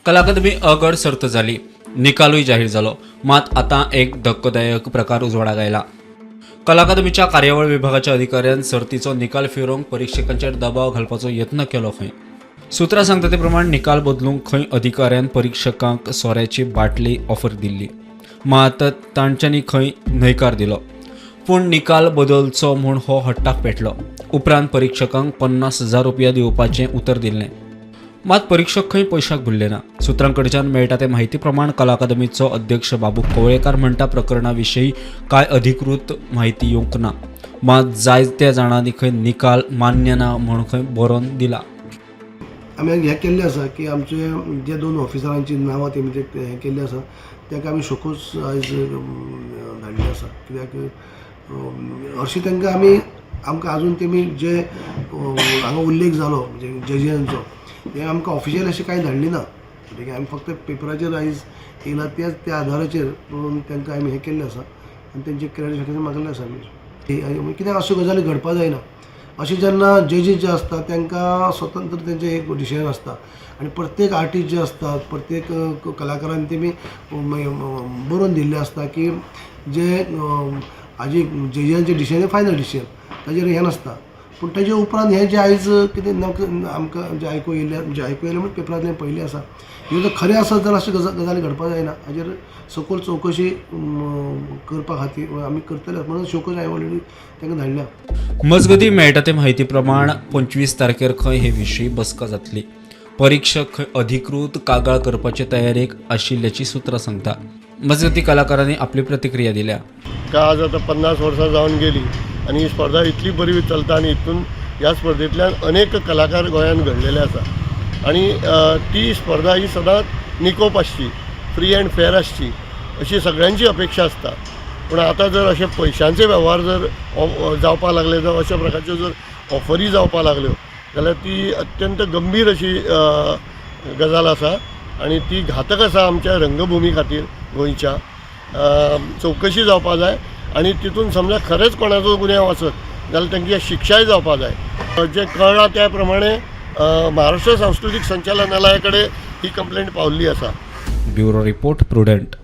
कला अकादमी अ गट सर्त जाली, निकालूय जाहीर जालो. मात आतां एक धक्कोदायक प्रकार उजवाडाक आयला. कला अकादमीच्या कार्यावळ विभागाच्या अधिकाऱ्यान सर्तीचो निकाल फिरोवंक परिक्षकांचेर दबाव घालपाचो यत्न केलो खंय. सुत्रां सांगता ते प्रमाण निकाल बदलूंक खंय अधिकाऱ्यान परिक्षकांक सोऱ्याची बाटली ऑफर दिल्ली, मात तांच्यांनी खंय न्हयकार दिलो. पूण निकाल बदलचो म्हूण हो हट्टाक पेटलो. उपरांत परिक्षकांक 50,000 रुपया दिवपाचें उतर दिल्लें, मात परीक्षक खंय पयशाक भुल्ले ना. सुत्रां कडच्यान मेळटा ते म्हायती प्रमाण कला अकादमीचो अध्यक्ष बाबू कवळेकार म्हणटा, प्रकरणा विशीं कांय अधिकृत म्हायती येवंक ना, मात जायत्या जाणांनी खंय निकाल मान्य ना म्हूण खंय बरोवन दिला. आमी हें केल्लें आसा की आमचे जे दोन ऑफिसरांची नांवां तेमी जे हें केल्लें आसा, तांकां आमी शोकोज आयज धाडलें आसा. कित्याक हरशीं तांकां आमी आमकां आजून तेमी जे हांगा उल्लेख जालो, म्हणजे जजींचो, हें आमकां ऑफिशियल अशें कांय धाडली ना. म्हणटकीर आमी फक्त पेपराचेर आयज येयला त्याच त्या आधाराचेर पळोवन तांकां आमी हें केल्लें आसा आनी तेंचे क्रेडिट मागलें आसा आमी. कित्याक अश्यो गजाली घडपा जायना. अशें जेन्ना जजीस जे आसता, तांकां स्वतंत्र तेंचें एक डिसिजन आसता आनी प्रत्येक आर्टिस्ट जे आसतात, प्रत्येक कलाकारान तेमी बरोवन दिल्लें आसता की जे हाजी जजींचें डिसिजन फायनल डिसिजन, ताजेर हें नासता. पूण ताजे उपरांत हें जें आयज कितें आमकां जें आयकूं येयलें, म्हणजे आयकूं येयलें म्हणजे पेपरांतल्यान पळयलें आसा, हें जर खरें आसत जाल्यार अशी गजाली घडपा जायना. हाजेर सखोल चवकशी करपा खातीर आमी करतले म्हणून शोकोज हांवें ऑलरेडी तांकां धाडल्या. मजगतीं, मेळटा ते म्हायती प्रमाण 25 तारखेर खंय हे विशीं बसका जातली. परीक्षक खंय अधिकृत कागाळ करपाचे तयारेक आशिल्ल्याची सुत्रां सांगता. मजगतीं, कलाकारांनी आपली प्रतिक्रिया दिल्या. का आज आतां 50 वर्सां जावन गेली आनी ही स्पर्धा इतली बरी चलता आनी हितून ह्या स्पर्धेंतल्यान अनेक कलाकार गोंयांत घडलेले आसा आनी ती स्पर्धा ही सदांच निकोप आसची, फ्री अँड फेर आसची अशी सगळ्यांची अपेक्षा आसता. पूण आतां जर अशे पयशांचे वेव्हार जर जावपाक लागले, जावं अशा प्रकारच्यो जर ऑफरी जावपाक लागल्यो जाल्यार ती अत्यंत गंभीर अशी गजाल आसा आनी ती घातक आसा आमच्या रंगभुमी खातीर गोंयच्या. चवकशी जावपा जाय आनी तितून समजा खरेंच कोणाचो गुन्यांव आसत जाल्यार तांची शिक्षाय जावपा जाय. जें कळ्ळां त्या प्रमाणे महाराष्ट्र सांस्कृतीक संचालनालया कडेन ही कंप्लेंट पावल्ली आसा. Bureau report, prudent.